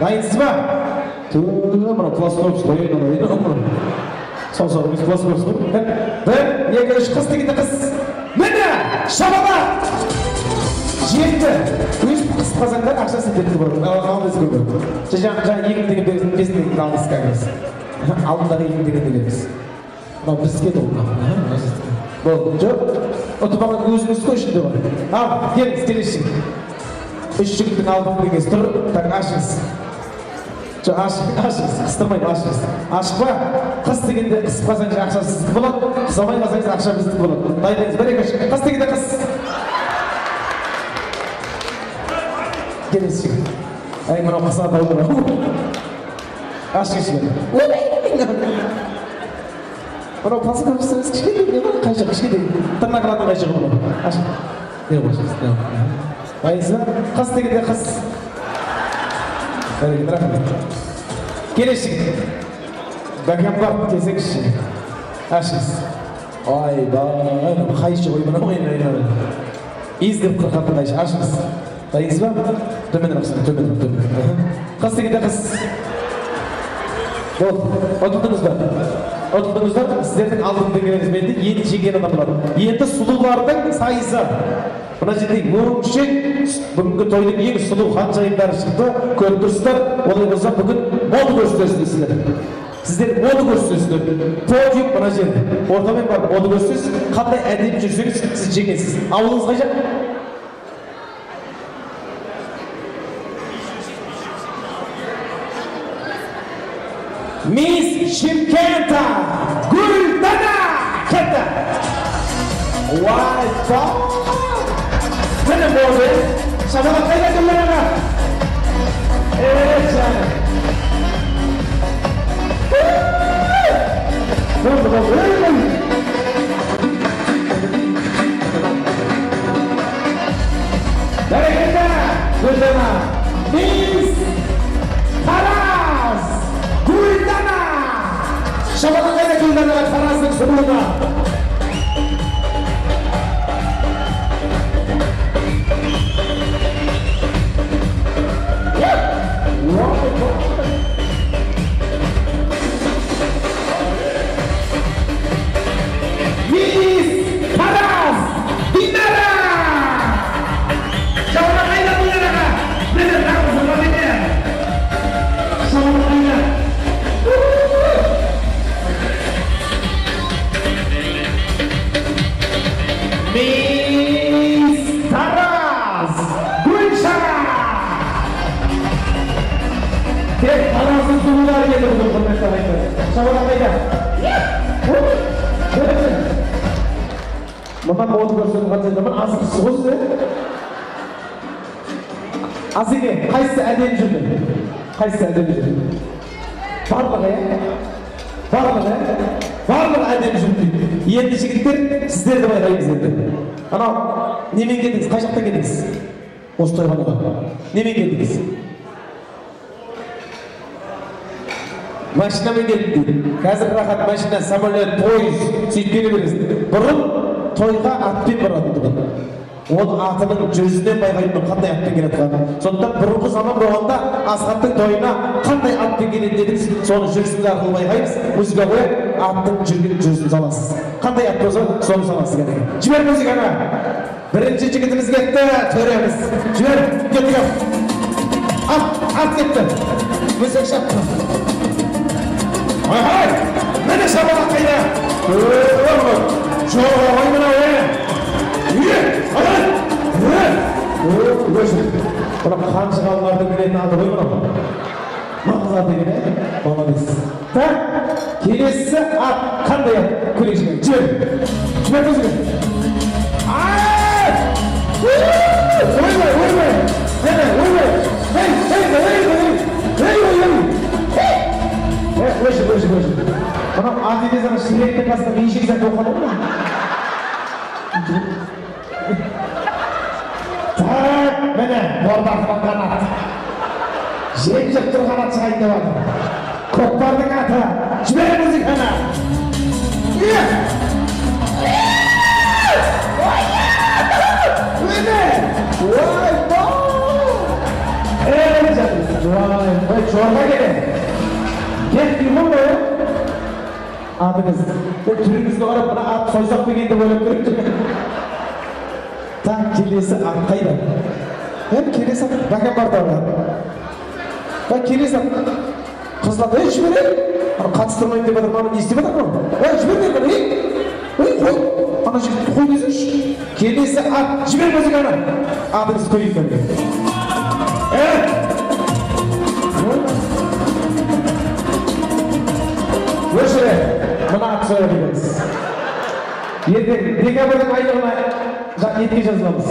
Дайынсыз ба? Ту, мынау плоскогубцы ғой, мынау. Саусақ емес, плоскогубцы ғой. Бір, екі, үш, қыз дегенде қыз. Міне, шапалақ! Жетті. Өстіп қысып қалсаңдар, ақша сендердікі болады. Алдыңыз көрді. Жаңа 2000 теңге бересің, 5000 теңгені алдыңыз как раз. Алдындағы 2000 теңгені беріңіз. Мынау біздікі еді ғой мынау. Болды. Жоқ. Ұтып алған өзіңіз қой, ішінде бар. Ал, келіңіз, келесі жігіт. Үш жігіттің 6000 теңгесі тұр. Так, ашыңыз. Жоқ, ашыңыз, қыстырмаймын, ашыңыз. Ашық па? Қыз дегенде қысып қалсаңыз, ақша сіздікі болады, қыса алмай қалсаңыз, ақша біздікі болады. Дайындаңыз, бір, екі, үш. Қыз дегенде қыз. Келесі жігіт. Әй, мынау қысады ау мынау. Ашыңыз, жігіт. Мынау плоскогубцы емес, кішкентай не бар? Қайшы, кішкентай. Тырнақ алатын қайшы ғой мынау. Ашың. Не қойсаңыз? Дайынсыз ба? Қыз дегенде қыз. Бәрекелді, рахмет. Келесі жігіт. Бәкембап десеңізші. Ашыңыз. Ойбай, мынау қайшы ғой мынау, енді. Изгіп қырқатын қайшы. Ашыңыз. Дайынсыз ба? Төменірек, төменірек, төменірек. Қыз дегенде қыз. Болды. Ұтылдыңыз ба? Ұтылдыңыздар. Сіздердің 6000 теңгелеріңіз менде. Енді жеңген адам болады. Енді сұлулардың сайысы. Мына жерде өңшең бүгінгі тойдың ең сұлу ханшайымдары шықты. Көріп тұрсыздар. Олай болса, бүгін мода көрсетесіздер сіздер. Сіздер мода көрсетесіздер. Подиум мына жерде. Ортамен барып мода көрсетесіз. Қандай әдемі жүрсеңіз, сіз жеңесіз. Ауылыңыз қай жақ? Мисс Шымкента Гүлдана кетті. Уайпа! Міне болды. Шапалақ қайда Гүлданаға? Ей, жаным. Болды, болды. Ей, ей. Бәрекелді, Гүлдана. Мисс Тараз Гүлдана. Шапалақ қайда Гүлданаға, Тараздың сұлуына? Мисс Тараз Динара! Шапалақ қайда Динараға? Міне, нағыз модельдер. Шапалақ қайда? Мисс Тараз Гүлшара! Тек Тараздың сұлулары келді бүгін, құрметті ағайындар. Шапалақ қайда? Мына мода көрсетіп қанша мына асықсыз ғой сіз, ә? Асеке, қайсысы әдемі жүрді? Қайсысы әдемі жүрді? Барлығы, иә? Барлығы, иә? Барлығы әдемі жүрді дейді. Енді, жігіттер, сіздерді байқаймыз енді. Анау немен келдіңіз? Қай жақтан келдіңіз? Осы тойханаға. Немен келдіңіз? Машинамен келдім дейді. Қазір рахат, машина, самолет, пойыз, сөйтіп келе бересің. Бұрын тойға атпен баратын тұғын. Ол атының жүрісінен байқайтын, қандай атпен келе жатқанын. Сондықтан бұрынғы заман болғанда Асхаттың тойына қандай атпен келеді дедіңіз, соны жүрісіңіз арқылы байқаймыз. Музыка қояды, аттың жүрген жүрісін саласыз. Қандай ат болса, соны саласыз кәдеге. Жібер музыканы. Бірінші жігітіміз кетті, төреміз. Жібер, кеттік. Ат, ат кетті. Музыка шапты. Ай, міне, шапалақ қайда? Жоқ, ой, мынау, е. Е, ай, е. Өшір. Мына қанжығалылардың мінетін аты ғой мынау. Нағыз ат екен, ә? Молодец. Так, келесі ат қандай ат? Көрейік, жігіт. Жібер. Жібер музыка. Ай! Ойбай, ойбай. Міне, ойбай. Ей, ей, ей, ей. Ей, ей, ей. Е, өшір, өшір, өшір. Мынау ат емес, ана Шректің қасында ешек сияқты болып қалды ғой. Так, міне, бордақланған ат. Жем жеп тұрған ат шығайын деп жатыр. Көкпардың аты. Жібер музыканы. Е! Міне! Ойбай! Ей, жаным. Уай, ой, жорға келе. Кеттік ғой, иә? Атыңыз. Түріңізге қарап, мына ат сойсақ па екен деп ойлап көріп. Так, келесі ат қайда? Келесі ат, бәкем бар да. Так, келесі ат. Қызыл ат, ей, жібер, ана қатыстырмаймын деп жатыр, мына не істеп жатыр мынау? Ей, жібер, ей, ей, қой, ана жігітті қой десеңші. Келесі ат, жібер музыканы. Атыңызды көрейік кәне. Өшіре, мына ат соя береміз. Ертең декабрьдің айлығына етке жазыламыз.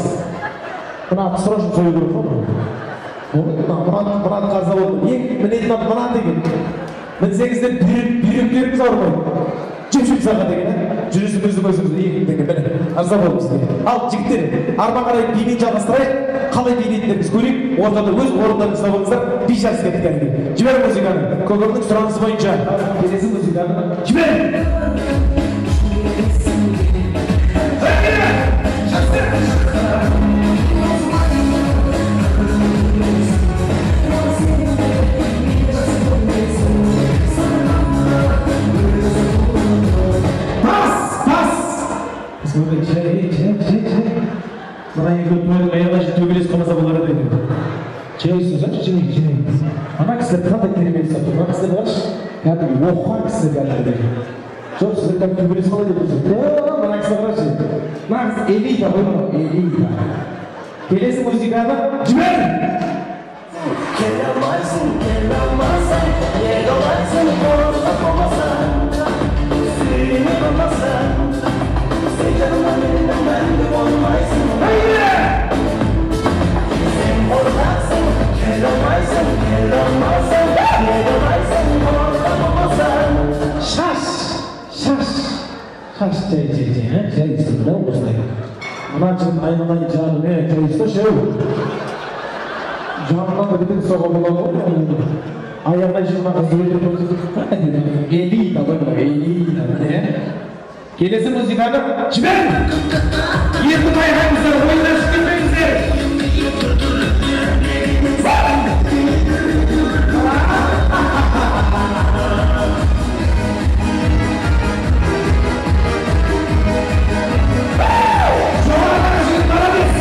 Мына атты срочно сою керек қой. Мына қаза болды. Ең мінетін ат мына деген. Мінсеңіздер бүйректеріңіз ауырмайды. Жіп-жіп саға деген, жүрісіміздің өзіміз ең деген, міне, ырза болып бізге. Ал, жігіттер, арман қарай бимен жалғастырайық. Қалай билейтіндеріңізді көрейік. Ортада өз орындарыңызды табыңыздар. Би жарысы кеттік кәдімгі. Жібер музыканы. Көкемнің сұранысы бойынша. Келесі музыканы жібер! Пас! Пас! Жай, жай, жай, жай. Мына екеуі тойдың аяғына шейін төбелес қылмаса болар еді әйтеуір. Жай ұстасаңшы, жай, жай. Ана кісілер қандай керемет ұстап тұр. Мына кісілер қарашы, кәдімгі оқыған кісілер кәдімгідей. Жоқ, сіздер кәдімгі төбелес қалай деп тұрсыз? Мына кісі қарашы. Мына қыз элита ғой мынау, элита. Келесі музыканы жібер! Келе алмайсың, келе алмасаң, не қылайсың, қорқып болмасаң, сүймей болмасаң, сен жаныма менің мәңгі болмайсың. Сен қорқақсың, келе алмайсың, келе алмасаң, не қылайсың, қорқып болмасаң. Шаш! Шаш! Шаш, жай, жай, жай, ә? Жай ұста, да, осылай. Мына жігіт айналайын жаным, е, жай ұсташы, еу. Жанынан да бітін соға болады ғой. Аяғына шейін мына қызды өлтіріп қойды. Элита ғой мынау, элита, міне. Келесі музыканы жібер! Енді байқаңыздар, ойыннан шығып кетпеңіздер! Жоғарыдағы жігіт молодец!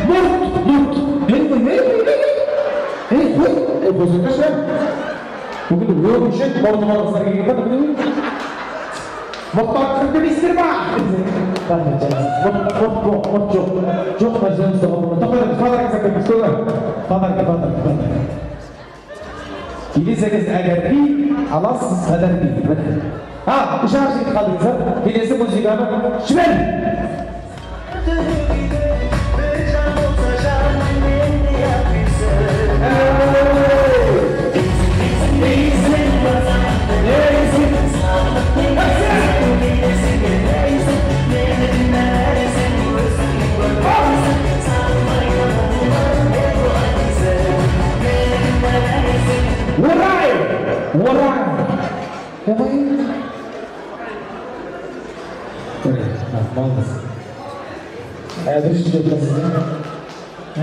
Мұрт, мұрт! Ей, ей, ей, ей, ей, ей, қой, ей, қойсаңдаршы. Бүгін өкініші мұрты бар қыздар келген ба? Мұрттары қырып бермейсіздер ма? Рахмет, жарайсыз. Мұрт, мұрт, мұрт, мұрт жоқ. Жоқ нәрсені ұстауға болмайды. Тоқтаңыз, подарка жасап қой. Подарка, подарка, подарка. Билесеңіз әгер би, аласыз қадар би. Міне. А, үш ақ жігіт қалдыңыздар. Келесі музыканы жібер! Bir can olsa canım ne yapıyorsun? Neysin, neysin, neysin, neysin, neysin, Орай! Орай! Давай. Молодец. Әбіш деп тұрсыз, ә?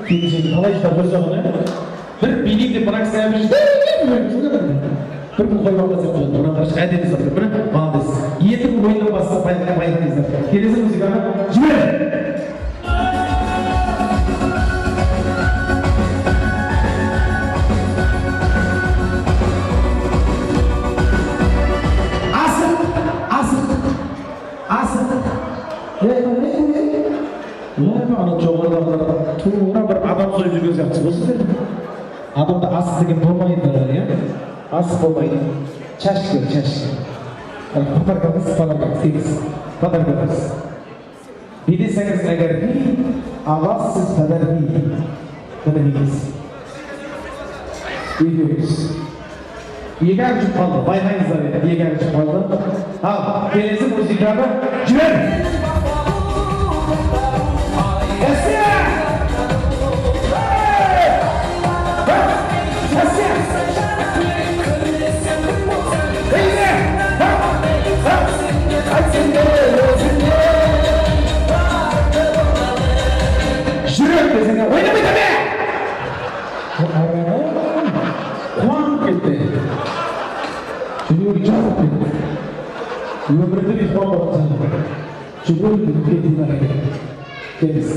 Келіншегі қалай ұстап тұр соны, ә? Бір билейік деп мына кісі Әбіш бір күн қойып алған сияқты болды. Мына қарашы, әдемі ұстап тұр. Міне, молодец. Енді бұл ойыннан бастап байқаңыздар. Келесі музыканы жібер! Асық! Асық! Асық! Ей, ей, ей. Ой, ана жоғарыдағылар тура бір адам сойып жүрген сияқтысыз ғой сіздер. Адамда асық деген болмайды, иә? Асық болмайды. Чашка, чашка. Подаркамыз, подаркамыз, сегіз. Подаркамыз. Билесеңіз әгер би, аласыз қадар би. Міне негіз. Екеуіңіз. Екі ақ жұп қалды, байқаңыздар енді, екі ақ жұп қалды. Ал, келесі музыканы жібер! Әсия! Әсия! Ейне! Айт сенде, өзіңде! Десең, ойнамайды ме? Қуанып кетті, жүрегі жарылып кетті. Өмірінде бүйтіп қуанбаған. Жүгіріп кетті. Келіңіз.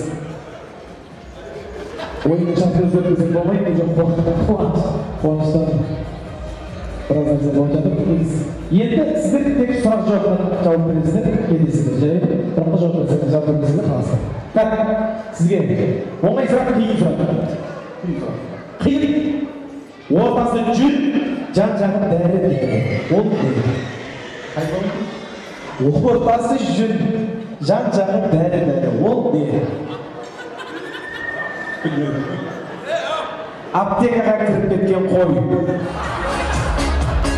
Ойынның шартын өзгертпесек болмайды. Жоқ, қуаныш, қуаныштан біраз нәрсе болып жатыр. Енді сіздер тек сұрақ жауапқа жауап бересіздер, кетесіздер. Жарайды, сұраққа жауап берсеңіз, жауап бермесеңдер, қаласыздар. Так, сізге оңай сұрақ, қиын сұрақ? Қиын. Ортасы жүн, жан жағы дәрі дейді. Ол не? Ортасы жүн, жан жағы дәрі дәрі ол не? Аптекаға кіріп кеткен қой.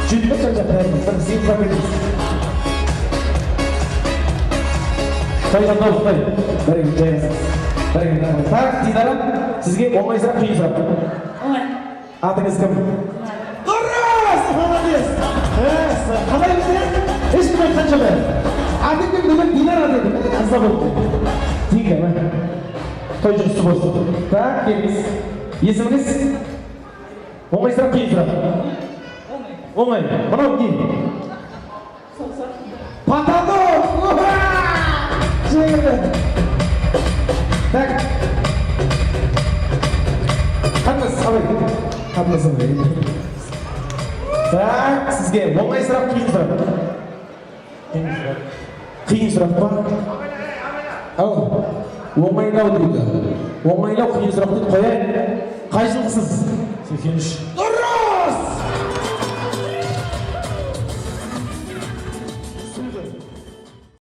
Жүн бе, жан жағы дәрі ме? Бір зейін беріңіз. Тойған дауыс қой. Бәрекелді, жайғасыңыз. Бәрекелді. Так, Динара, сізге оңай сұрақ, қиын сұрақ? Оңай. Атыңыз кім? Дұрыс, молодец. Қалай білді? Ешкім айтқан жоқ әлі. Атың кім деген, Динара деді. Ыза болды. Динка ма? Той жұмысы болсын. Так, келіңіз. Есіміңіз? Оңай сұрақ, қиын сұрақ? Оңай. Оңай. Мынау не? Саусақ. Потолок! Ура! Жеңілді. Так. Қатынас, абай. Қатынас, абай. Так, сізге оңай сұрақ, қиын сұрақ? Қиын сұрақ па? Ау, оңайлау дейді. Оңайлау, қиын сұрақ дейді. Қояйын. Қай жылғысыз? 83. Дұрыс!